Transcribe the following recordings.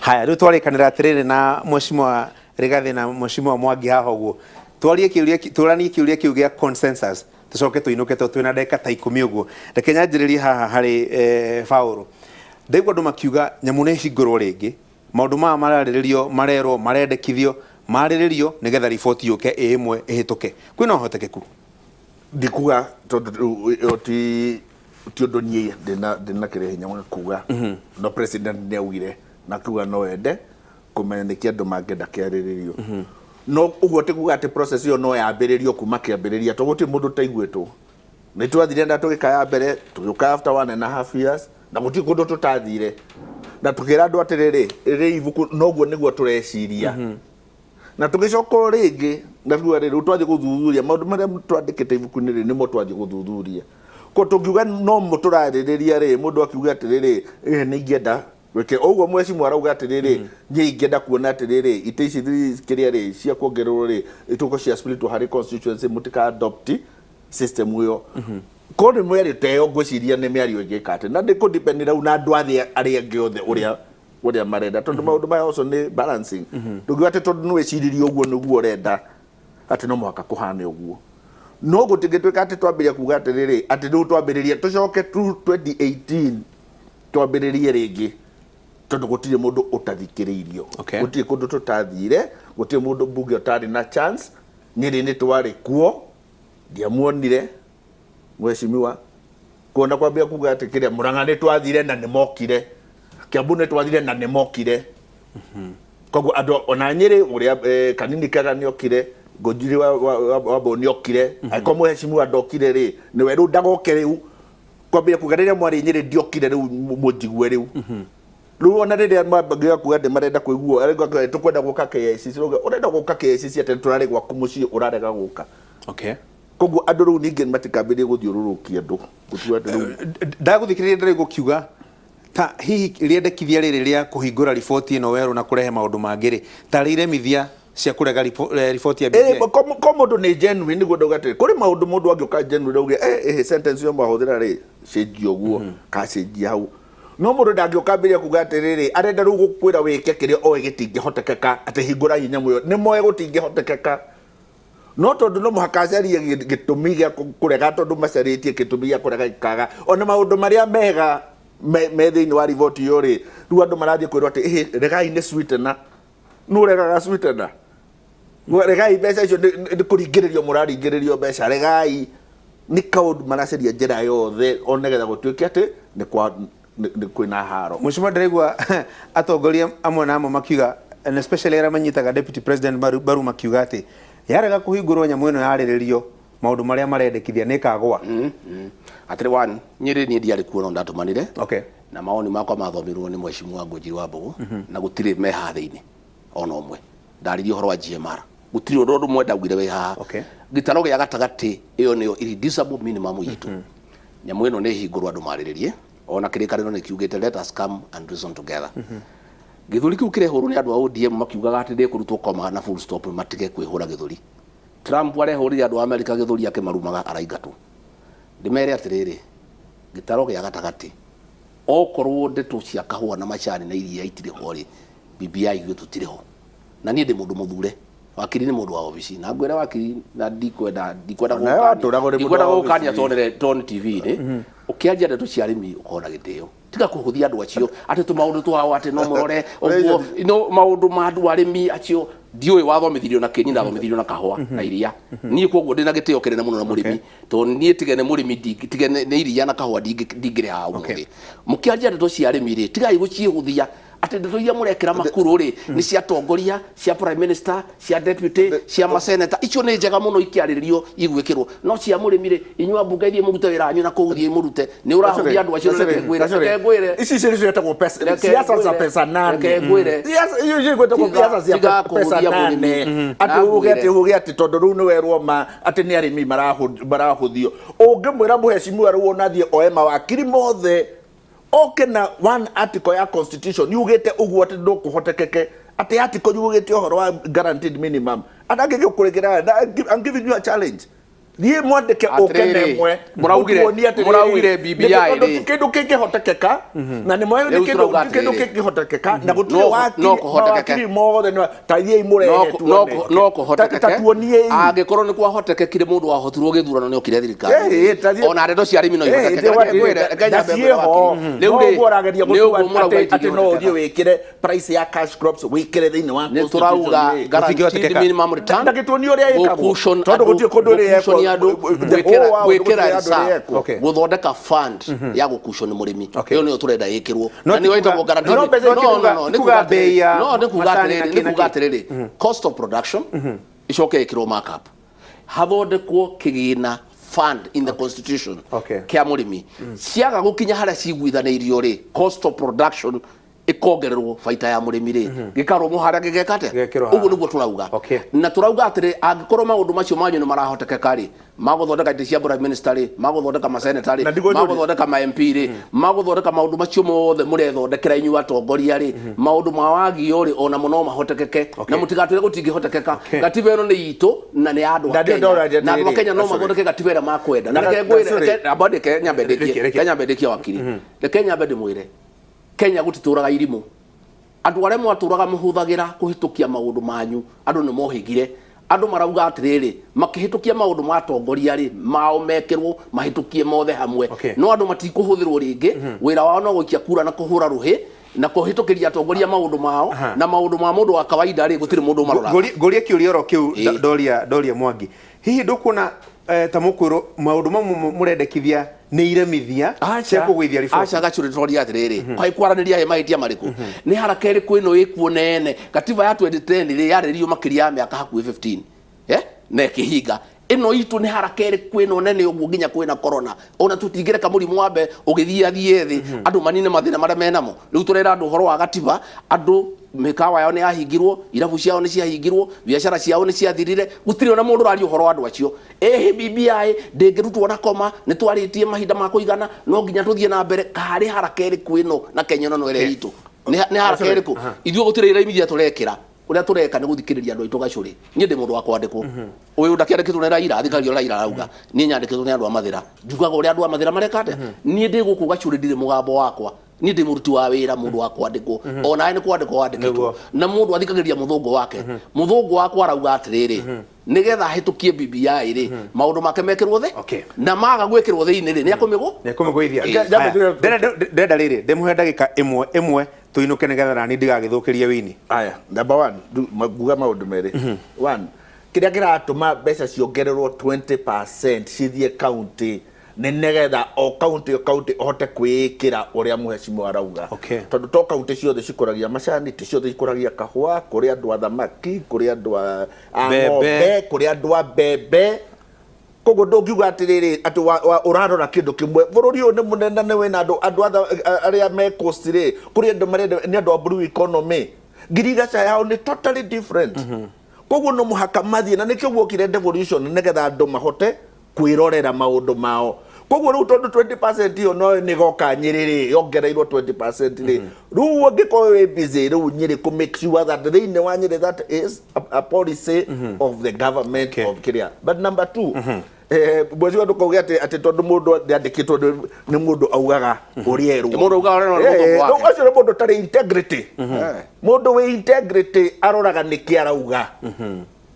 Haya, rĩu twarĩkanĩra atĩrĩrĩ na Mheshimiwa Rigathi na Mheshimiwa Mwangi haha ũguo. Twarie kĩũria, tũranie kĩũria kĩu gĩa consensus, tũcoke tũinũke tondũ twĩna ndagĩka ta 10 ũguo. Reke nyanjĩrĩrie haha harĩ Paũlũ. Ndaigua andũ makiuga nyamũ nĩ ĩhingũrwo rĩngĩ, maũndũ maya mararĩrĩrio, marerwo, marendekithio, marĩrĩrio nĩgetha riboti yũke ĩ ĩmwe ĩhĩtũke. Kwĩna ũhotekeku? Ndikuga tondũ rĩu ĩyo ti ũndũ niĩ ndĩna kĩrĩa hinya wa kuga, no president nĩ augire na akiuga no ende kũmenya nĩkĩ andũ mangĩenda kĩarĩrĩrio. No ũguo ti kuga atĩ process ĩyo no yambĩrĩrio kuma kĩambĩrĩria, tondũ gũtirĩ mũndũ ũtaiguĩtwo. Nĩ twathire na tũgĩka ya mbere, tũgĩũka after 1.5 years, na gũtirĩ kũndũ tũtathire. Na tũkĩra andũ atĩrĩrĩ, rĩrĩ ibuku noguo nĩguo tũreciria. Na tũgĩcoka o rĩngĩ na tuga rĩrĩ, rĩu twathiĩ gũthuthuria maũndũ marĩa twandĩkĩte ibuku-inĩ rĩ, nĩmo twathiĩ gũthuthuria. Ko tũngiuga no mo tũrarĩrĩria rĩ, mũndũ akiuga atĩrĩrĩ, ĩĩ nĩ ingĩenda gwĩke ũguo. Mheshimiwa arauga atĩrĩrĩ, niĩ ingĩenda kuona atĩrĩrĩ, itĩ ici kĩrĩa rĩ cia kuongererwo rĩ, ituĩke cia split harĩ constituency, mũtika adopt system ĩyo. Ko nĩ mĩario ta ĩyo, ngwĩciria nĩ mĩario ĩngĩka atĩ na ndĩ kũ-depend rĩu na andũ arĩa angĩ othe ũrĩa marenda, tondũ maũndũ maya also nĩ balancing. Ndũngiuga atĩ tondũ nĩ wĩciririe ũguo nĩguo ũrenda atĩ no mũhaka kũhane ũguo. No gũtingĩtuĩka atĩ twambĩrĩria kuga atĩrĩrĩ, atĩ rĩu twambĩrĩrie tũcoke tu 2018 twambĩrĩrie rĩngĩ, tondũ gũtirĩ mũndũ ũtathikĩrĩirio. Gũtirĩ kũndũ tũtathire, gũtirĩ mũndũ mbunge ũtarĩ na chance. Nyĩrĩ nĩ twarĩ kuo, ndiamuonire mheshimiwa kuona kwambia kuga atĩ kĩrĩa Murang'a nĩ twathire na nĩ mokire, Kiambu nĩ twathire na nĩ mokire. Koguo andũ ona Nyĩrĩ ũrĩa Kanini Kega nĩ okire, Ngũnjiri wa Mbũũ nĩ okire. Angĩkorwo mheshimiwa ndokire rĩ, nĩwe rĩu ndagoke rĩu kwambia kuga rĩrĩa mwarĩ Nyĩrĩ ndiokire, rĩu mũnjigue rĩu. Rĩu ona rĩrĩa mambagia kuga atĩ marenda kũiguo, tũkwenda gũka KICC, rauga ũrenda gũka KICC atĩ tũrarĩ gwaku mũciĩ ũrarega gũka. Koguo andũ rĩu ningĩ matikambĩrĩrie gũthiũrũrũkia andũ gũtua atĩ rĩu. Ndagũthikĩrĩria ndĩraigua ũkiuga ta hihi rĩendekithia rĩrĩ rĩa kũhingũra riboti ĩno werũ na kũrehe maũndũ mangĩ rĩ, tarĩ iremithia cia kũrega riboti ya BBI. Ko mũndũ nĩ genuine, nĩguo ndauga atĩrĩ, kũrĩ maũndũ mũndũ angĩũka genuine auge, sentence ĩyo mwahũthĩra rĩ, cenjia ũguo ka cenjia hau. No mũndũ ndangĩũka ambĩrĩria kuga atĩrĩrĩ, arenda rĩu gũkwĩra wĩke kĩrĩa oĩ gĩtingĩhotekeka, atĩ hingũrai nyamũ ĩyo, nĩ moĩ gũtingĩhotekeka, no tondũ no mũhaka acarie gĩtũmi gĩa kũrega, tondũ macarĩtie gĩtũmi gĩa kũrega gĩkaga ona maũndũ marĩa mega me thĩinĩ wa riboti ĩyo rĩ. Rĩu andũ marathiĩ kwĩrwo atĩ ĩhĩ, regai nĩ sweetener, nũ ũregaga sweetener? Regai mbeca icio, nĩ kũringĩrĩrio mũraringĩrĩrio mbeca, regai. Nĩ kaũndũ maracaria njĩra yothe o nĩgetha gũtuĩke atĩ nĩ kwa nĩ kwĩna haro. Mheshimiwa, ndĩraigua atongoria amwe na amwe makiuga, and especially arĩa manyitaga deputy president mbaru, makiuga atĩ yarega kũhingũrwo nyamũ ĩno yarĩrĩrio maũndũ marĩa marendekithia nĩ ĩkagũa. Atĩrĩ, one, Nyĩrĩ niĩ ndiarĩ kuo no ndatũmanire na mawoni makwa mathomirwo nĩ Mheshimiwa Ngũnjiri wa Mbũgũ, na gũtirĩ me haha thĩinĩ ona ũmwe ndaririe ũhoro wa GMR, gũtirĩ ũndũ ũmwe ndaugire wĩ haha. Gĩtaro gĩa gatagatĩ, ĩyo nĩyo irreducible minimum itũ. Nyamũ ĩno nĩ hingũrwo andũ marĩrĩrie, ona kĩrĩkanĩro nĩ kiugĩte, "Let us come and reason together." Gĩthũri kĩu kĩrehũrwo nĩ andũ a ODM makiugaga atĩ ndĩkũrutwo koma na full stop, matige kwĩhũra gĩthũri. Trump arehũrire andũ a Amerika gĩthũri akĩmarumaga, araingatwo. Ndĩmere atĩrĩrĩ, gĩtaro gĩa gatagatĩ, okorwo ndeto cia kahũa na macani na iria itirĩ ho rĩ, BBI ithuĩ tũtirĩ ho. Na niĩ ndĩ mũndũ mũthure, wakiri nĩ mũndũ wa obici, na ngwĩre wakiri, na ndikwenda Nawe watũraga ũrĩ mũndũ ndikwenda wa gũkania obici. tonere ton TV-inĩ ũkĩanjia ndeto cia arĩmi, ũkorwo na gĩtĩo, tiga kũhũthia andũ acio atĩ tũmaũndũ twao atĩ no mũrore ũguo, no maũndũ ma andũ arĩmi acio ndiũĩ. Wathomithirio na kĩni, ndathomithirio na kahũa na iria niĩ, koguo ndĩna gĩtĩo kĩnene mũno na mũrĩmi, tondũ niĩ tige nĩ mũrĩmi, tige nĩ iria na kahũa ndingĩrĩ haha ũmũthĩ. Mũkĩanjia ndeto cia arĩmi rĩ, tigai gũciĩhũthia atĩ ndeto iria mũrekĩra makuru rĩ, nĩ cia atongoria, cia prime minister, cia deputy, cia maseneta, icio nĩ njega mũno ikĩarĩrĩrio igwĩkĩrwo, no cia mũrĩmi rĩ, inyuĩ ambunge ithiĩ mũrute wĩra wanyu na kũu, thiĩ mũrute. Nĩ ũrahũthia andũ acio. Reke ngwĩre, reke ngwĩre. Ici ici ciĩtagwo Reke siasa za ngwĩre. pesa nane. Reke ngwĩre. Siasa icio ciĩtagwo siasa cia Tiga pesa kũhũthia nane. mũrĩmi. Atĩ uge Na atĩ uge atĩ tondũ rĩu nĩ werwo ma atĩ nĩ arĩmi marahũthio, ũngĩmwĩra mũhecimiwa rĩu onathiĩ oe mawakiri mothe oke na one article ya constitution yugĩte ũguo atĩ ndũkũhotekeke, atĩ article yugĩte ũhoro wa guaranteed minimum, and angĩgĩkũrĩgĩra, I'm giving you a challenge. Thiĩ mwandĩke ũke na Atĩrĩrĩ, ĩmwe. mũraugire- Mũtuonie atĩrĩrĩ, mũraugire BBI nĩkĩ tondũ rĩ. ti kĩndũ kĩngĩhotekeka na nĩ moĩ nĩ Rĩu kĩndũ tũrauga ti kĩndũ atĩrĩrĩ. kĩngĩhotekeka na gũtirĩ No- wakiri no kũhotekeke. mawakiri mothe nĩ- ta thiĩi mũrehe tuone. No Ta- kũhotekeke ta tuoniei. Angĩkorwo nĩ kwahotekekire mũndũ wahotirwo gĩthurano nĩ okire Ĩĩ, thirikari ta thiĩ- ona ndeto cia arĩmi no Ĩĩ, ihotekeke. thiĩ Reke ngwĩre, reke na nyambe ngwĩre ciĩho. wakiri. Rĩu No rĩ, ũguo ũrageria nĩ ũguo gũtua mũrauga atĩ atĩ no ũthiĩ itingĩhotekeka. wĩkĩre price ya cash crops wĩkĩre thĩinĩ wa Nĩ constitution tũrauga rĩ. guaranteed Gũtingĩhotekeka. minimum return Na gĩtuonie ũrĩa ĩkagwo. gũcushion Tondũ andũ- gũtirĩ kũndũ ĩrĩ gũcushion yekwo. andũ, The whole world gwĩkĩra gũtirĩ andũ ĩrĩ reserve, yekwo. Okay. Gũthondeka fund ya gũcushion mũrĩmi. Okay. Ĩyo nĩyo tũrenda ĩkĩrwo No na nĩyo ti kuga- ĩtagwo guaranteed. no mbeca No, no, no, ti nĩ kuga kuga bei ya atĩrĩrĩ, no, nĩ kuga macani na atĩrĩrĩ, kĩ nĩ na kuga kĩ. atĩrĩrĩ, cost of production icoke ĩkĩrwo markup, hathondekwo kĩgĩna fund in the constitution Okay. kĩa mũrĩmi. Ciaga gũkinya harĩa ciguithanĩirio rĩ, cost of production ĩkongererwo, baita ya mũrĩmi rĩ gĩkarũmwo harĩa gĩgeka atĩa. Gĩgekĩrwo haha. Ũguo nĩguo tũrauga. Okay. Na tũrauga atĩrĩ, angĩkorwo maũndũ macio manyu nĩ marahotekeka rĩ, magũthondeka itĩ cia prime minister rĩ, magũthondeka maseneta rĩ, Na ndigũ njũrie. magũthondeka ma MP rĩ, magũthondeka maũndũ macio mothe mũrethondekera inyuĩ atongoria rĩ, maũndũ ma wagio rĩ, onamo no mahotekeke. Okay. Na mũtigatwĩre gũtingĩhotekeka. Okay. Gatiba ĩno nĩ itũ na nĩ ya andũ Na a ndio Kenya, ndauga na andũ a atĩrĩrĩ, Kenya no sorry. mathondeke gatiba ĩrĩa makwenda. Na Na- reke na ngwĩre, sorry. amba ndeke nyambe Reke, ndĩkie, reke. reke nyambe ndĩkie wakiri, reke nyambe ndĩmwĩre, Kenya gũtitũraga irimũ. Andũ arĩa mwatũraga mũhũthagĩra kũhĩtũkia maũndũ manyu, andũ nĩ mohĩgire. Andũ marauga atĩrĩrĩ, makĩhĩtũkia maũndũ ma atongoria rĩ, mao mekĩrwo mahĩtũkie mothe hamwe. Okay. No andũ matikũhũthĩrwo rĩngĩ, wĩra wao no gũikia kura na kũhũra rũhĩ na kũhĩtũkĩria atongoria maũndũ mao. Aha. Na maũndũ ma mũndũ wa kawaida rĩ, gũtirĩ mũndũ ũmaroraga. Ngũrie kĩũria oro kĩu Ĩĩ. ndoria Mwangi, hihi ndũkuona ta mũkwĩrwo maũndũ mamwe mũrendekithia nĩ iremithia cia kũgũithia riboti? Aca gacũrĩ, tũroria atĩrĩrĩ, kwai kwaranĩria he mahĩtia marĩkũ? Nĩ haraka ĩrĩkũ ĩno ĩkuo nene? Gatiba ya 2010 rĩ, yarĩrĩirio makĩria ya mĩaka hakuhĩ 15, eh? Na ĩkĩhinga ĩno itũ nĩ haraka ĩrĩkũ ĩno nene ũguo nginya kwĩna corona? Ona tũtingĩreka mũrimũ wambe ũgĩthiĩ athiĩ thĩ, andũ manine mathĩna marĩa menamo. Rĩu tũrera andũ ũhoro wa gatiba, andũ mĩkawa yao nĩ yahingirwo, irabu ciao nĩ ciahingirwo, biacara ciao nĩ ciathirire, gũtirĩ ona mũndũ ũraria ũhoro wa andũ acio. Ĩhĩ, BBI ndĩngĩrutwo na koma, nĩ twarĩtie mahinda ma kũigana, no nginya tũthiĩ na mbere. Karĩ haraka ĩrĩkũ ĩno na Kenya ĩno no ĩrĩa itũ nĩ haraka ĩrĩkũ? Ithuĩ gũtirĩ iraimithia tũrekĩra. Ũrĩa tũreka nĩ gũthikĩrĩria andũ aitũ gacũrĩ. Niĩ ndĩ mũndũ wa kwandĩkwo, ũyũ ndakĩandĩkĩtwo nĩ Raila, athikagĩrio Raila arauga. Niĩ nyandĩkĩtwo nĩ andũ a Mathĩra, njugaga ũrĩa andũ a Mathĩra mareka atĩa. Niĩ ndĩ gũkũ gacũrĩ, ndirĩ mũgambo wakwa, niĩ ndĩ mũruti wa wĩra, mũndũ wa kwandĩkwo, onawe nĩ kwandĩkwo wandĩkĩtwo. Nĩguo. Na mũndũ athikagĩrĩria mũthũngũ wake. Mũthũngũ wakwa arauga atĩrĩrĩ, nĩgetha ahĩtũkie BBI rĩ, maũndũ make mekĩrwo thĩ. Okay. Na maga gwĩkĩrwo thĩinĩ rĩ, nĩ akũmĩgũ Nĩkũmĩgũithia. Ĩĩ. Ndĩrenda rĩrĩ ndĩmũhe ndagĩka ĩmwe ĩmwe tũinũke, nĩgetha nani ndigagĩthũkĩrie wini. Aya, number one, nguga maũndũ merĩ. One, kĩrĩa kĩratũma mbeca ciongererwo 20% cithiĩ county nĩ nĩgetha o county o county ũhote kwĩĩkĩra ũrĩa mũhecimiwa arauga. Okay. Tondũ to county ciothe cikũragia macani, ti ciothe ikũragia kahũa, kũrĩ andũ a thamaki, kũrĩ andũ a Mbembe. Ng'ombe, kũrĩ andũ a mbembe. Koguo ndũngiuga atĩrĩrĩ atĩ ũrarora kĩndũ kĩmwe. Bũrũri ũyũ nĩ mũnene, nĩ wĩna andũ arĩa me coast rĩ, kũrĩ andũ marenda nĩ andũ a blue economy, ngirigaca yao nĩ totally different. Koguo no mũhaka mathiĩ na nĩkĩo guokire devolution, nĩgetha andũ mahote kwĩrorera maũndũ mao. Koguo rĩu tondũ 20% ĩyo no nĩ goka Nyĩrĩ rĩ, yongereirwo 20% rĩ, rĩu ũngĩkorwo wĩ busy rĩu Nyĩrĩ kũ make sure that thĩinĩ wa Nyĩrĩ, that is a policy of the government of kĩrĩa. But number two, mwezi wa ndũkauge atĩ tondũ mũndũ ndĩandĩkĩtwo nĩ mũndũ augaga ũrĩa erwo. Mũndũ augaga ũrĩa erwo nĩ mũthũngũ wake. Ũcio nĩ mũndũ ũtarĩ integrity. Mũndũ wĩ integrity aroraga nĩkĩ arauga,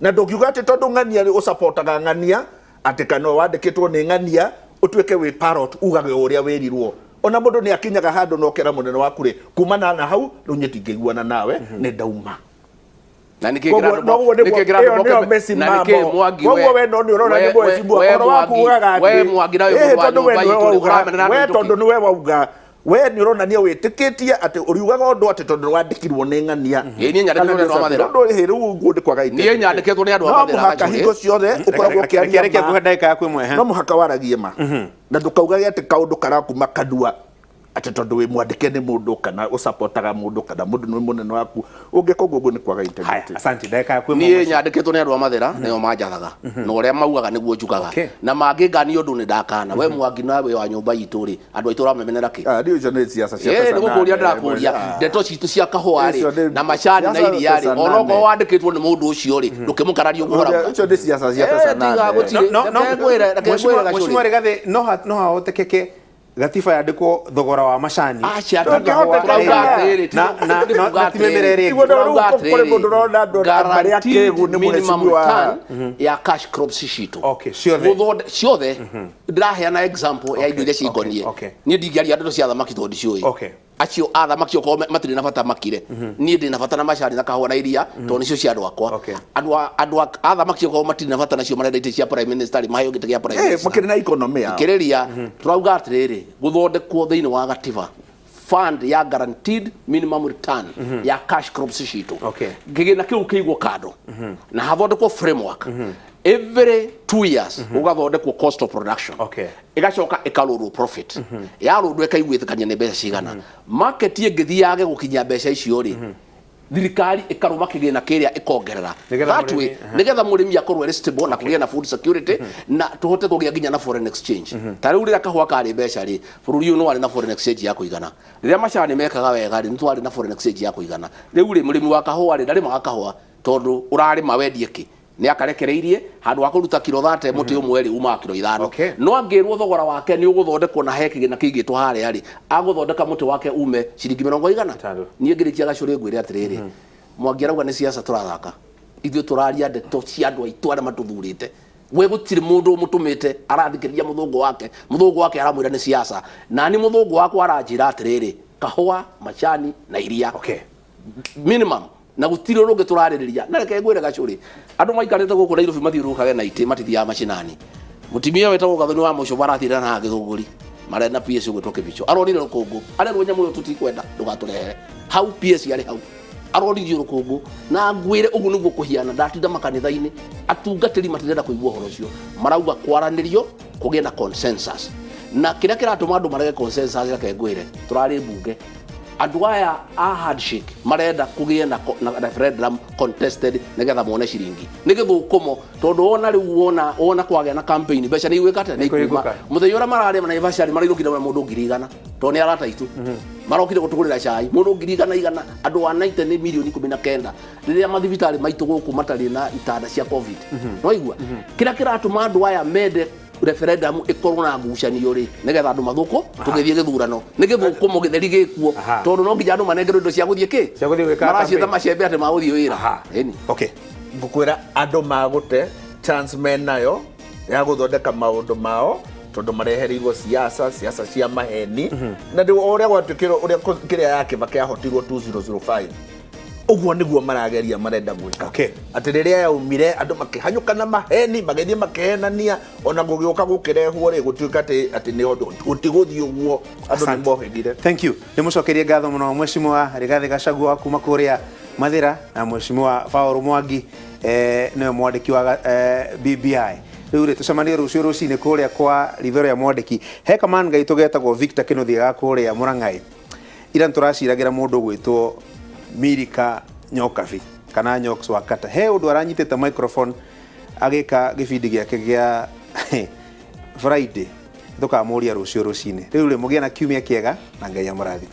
na ndũngiuga atĩ tondũ ng'ania nĩ ũcapotaga ng'ania atĩ kana wandĩkĩtwo nĩ ng'ania ũtuĩke wĩ parrot ugage o ũrĩa wĩrirwo. Ona mũndũ nĩ akinyaga handũ na ũkera mũnene waku rĩ, kumana na hau rĩu niĩ ndingĩiguana nawe, nĩ ndauma. Na nĩkĩ Koguo kĩrandũ noguo nĩguo nĩkĩ kĩrandũ ĩyo nĩyo moke na nĩkĩ mĩsimamo. Mwangi Koguo we no nĩ ũrona nĩ mũhecimiwa ũhoro waku ugaga we atĩ Mwangi na wĩ ĩhĩ, mũndũ wa tondũ we nyũmba nĩwe itũ rĩ, wauga, ũramenera we andũ tondũ itũ. nĩwe wauga, we nĩ ũronania wĩtĩkĩtie atĩ ũriugaga ũndũ atĩ tondũ nĩwandĩkirwo nĩ ng'ania. Ĩĩ, niĩ nyandĩkĩtwo nĩ andũ a Mathĩra. Ũndũ ĩhĩ, rĩu ũguo nĩ kwaga Niĩ nyandĩkĩtwo nĩ andũ a No Mathĩra, mũhaka Gachũrĩ. hingo ciothe ũkoragwo ũkĩaria Reke ma. nguhe ndagĩka yaku ĩmwe, he. No mũhaka waragie ma na ndũkaugage atĩ kaũndũ karakuma kanua atĩ Atĩ tondũ wĩ mwandĩke nĩ mũndũ kana ũsapotaga mũndũ kana mũndũ nĩ mũnene waku, ũngĩka ũguo, ũguo nĩ kwaga Haya, integrity. asante. Ndagĩka yaku ĩmwe Niĩ mũico. Nyandĩkĩtwo nĩ andũ a Mathĩra, nĩo manjathaga na ũrĩa maugaga nĩguo njugaga. Na mangĩngania ũndũ nĩ ndakana. We Mwangi, nawe wa nyũmba itũ rĩ, andũ aitũ ũramemenera kĩ? Ah, ndiũ icio nĩ siasa cia Ĩĩ, pesa nĩ gũkũria nane. Ndĩrakũria Ah. ndeto citũ cia kahũa Icio rĩ nĩ na macani na siasa iria rĩ, pesa onokorwo nane. wandĩkĩtwo nĩ mũndũ ũcio rĩ, ndũkĩmũkararia ũguo ũrauga. Icio nĩ siasa cia Eh, pesa tiga nane. gũtirĩ. No, no, Reke ngwĩre, reke Mheshimiwa- ngwĩre. Mheshimiwa Gacũrĩ. Rigathi, no hahotekeke gatiba yandĩkwo thogora wa macani. Aca, Ndũngĩhoteka. tũrauga atĩrĩrĩ, Na ti mĩmera ĩrĩa ĩngĩ. Tiguo rĩu kũrĩ mũndũ ũrona andũ marĩa akĩgu nĩ minimum mheshimiwa. Return ya cash crops citũ. Okay, ciothe. Ciothe ndĩraheana example ya indo iria cingoniĩ. Niĩ ndingĩaria ndeto cia thamaki tondũ ndiciũĩ. Acio a thamaki okorwo matirĩ na bata makire, niĩ ndĩ na bata na macani na kahũa na iria tondũ nĩcio cia andũ akwa. Andũ a thamaki okorwo matirĩ na bata nacio, marenda itĩ cia prime minister rĩ, maheo gĩtĩ gĩa prime Eh, minister. Makĩrĩ na economy yao. Thikĩrĩria, tũrauga atĩrĩrĩ, gũthondekwo thĩinĩ wa gatiba fund ya guaranteed minimum return ya cash crops citũ. Kĩgĩna kĩu kĩigwo kando na hathondekwo framework, every 2 years gũgathondekwo cost of production, ĩgacoka ĩkarũrwo profit, yarũndwo ĩkaiguĩthĩkania nĩ mbeca cigana. Market ĩngĩthiĩ yage gũkinyia mbeca icio rĩ, thirikari ĩkarũma kĩgĩna kĩrĩa ĩkongerera. Nĩgetha That way, nĩgetha mũrĩmi akorwo arĩ stable na kũgĩa na food security na tũhote kũgĩa nginya na foreign exchange. Ta rĩu rĩrĩa kahũa karĩ mbeca rĩ, bũrũri ũyũ nĩ warĩ na foreign exchange ya kũigana. Rĩrĩa macani mekaga wega rĩ, nĩ twarĩ na foreign exchange ya kũigana. Rĩu rĩ, mũrĩmi wa kahũa rĩ, ndarĩmaga kahũa tondũ ũrarĩma wendie kĩ? Nĩ akarekereirie handũ ha kũruta kiro 30 mũtĩ ũmwe rĩ, umaga kiro 5. No angĩrwo thogora wake nĩ ũgũthondekwo na he kĩgĩna kĩigĩtwo harĩa rĩ, agũthondeka mũtĩ wake ume ciringi mĩrongo igana. 5. Niĩ ngĩrĩkia, Gacũrĩ, ngwĩre atĩrĩrĩ, Mwangi arauga nĩ siasa tũrathaka. Ithuĩ tũraria ndeto cia andũ aitũ arĩa matũthurĩte. We gũtirĩ mũndũ ũmũtũmĩte, arathikĩrĩria mũthũngũ wake. Mũthũngũ wake aramwĩra nĩ siasa, nani mũthũngũ wakwa aranjĩra atĩrĩrĩ, kahũa, macani na iria minimum, na gũtirĩ ũndũ ũngĩ tũrarĩrĩria. Na reke ngwĩre, Gacũrĩ, andũ maikarĩte gũkũ Nairobi mathiũrũrũkage na itĩ, matithiaga macinani. Mũtumia wĩtagwo Gathoni wa Mũcũba arathire na Gĩthũngũri marĩ na PS ũgwĩtwo Kĩbicho, aronire rũkũngũ, arerwo nyamũ ĩyo tũtikwenda, ndũgatũrehere hau. PS arĩ hau aronirio rũkũngũ. Na ngwĩre ũguo nĩguo kũhiana ndatinda makanitha-inĩ, atungatĩri matirenda kũigua ũhoro ũcio, marauga kwaranĩrio kũgĩe na consensus. Na kĩrĩa kĩratũma andũ marege consensus, reke ngwĩre, tũrarĩ mbunge, andũ aya a handshake marenda kũgĩe na referendum contested nĩgetha mone ciringi. Nĩ gĩthũkũmo, tondũ wona rĩu wona kwagĩa na campaign, mbeca nĩ igwĩka atĩa? Nĩ ikuma. Nĩikũhingũka. Mũthenya ũrĩa mararĩ Naivasha rĩ, marainũkire na mũndũ 100,000 tondũ nĩ arata aitũ marokire gũtũgũrĩra cai, mũndũ 100,000 igana. Andũ a 90 nĩ mirioni 19, rĩrĩa mathibitarĩ maitũ gũkũ matarĩ na itanda cia COVID. No igua kĩrĩa kĩratũma andũ aya mende referendum ĩkorwo na ngucanio rĩ, nĩgetha andũ mathũkũ tũgĩthiĩ gĩthurano nĩ gĩthũkũmo gĩtheri gĩkuo. Tondũ no nginya andũ manengerwo indo cia gũthiĩ kĩ. Cia gũthiĩ gwĩka Maraciĩta campaign. macembe atĩ magũthiĩ wĩra. Ĩni. Ngũkwĩra, andũ magũte chance menayo ya gũthondeka maũndũ mao tondũ marehereirwo siasa, siasa cia maheni. Na rĩu o ũrĩa gwatuĩkĩrwo, ũrĩa kĩrĩa ya Kĩbakĩ yahotirwo 2005, ũguo nĩguo marageria, marenda gwĩka. Atĩ rĩrĩa yaumire, andũ makĩhanyũka na maheni, magĩthiĩ makĩhenania, ona gũgĩũka gũkĩrehwo rĩ, gũtuĩka atĩ nĩ gũtigũthiĩ ũguo, andũ nĩ Asante. mohĩgire. Thank you. Nĩ mũcokerie ngatho mũno Mheshimiwa Rigathi Gachagua kuma kũrĩa Mathĩra na Mheshimiwa Paul Mwangi, nĩwe mwandĩki wa BBI. Rĩu rĩ, tũcemanie rũciũ rũcinĩ kũrĩa kwa ritho rĩa mwandĩki. He kaman gaitũ getagwo Victor Kĩnuthia ga kũrĩa Mũrang'ai. Ira nĩtũraciragĩra mũndũ ũgwĩtwo Milika Nyokabi kana Nyox wa Kata. He ũndũ aranyitĩte microphone agĩka gĩbindi gĩake gĩa Friday, tũkamũria rũciũ rũcinĩ. Rĩu rĩ, mũgĩe na kiumia kĩega na Ngai amũrathime.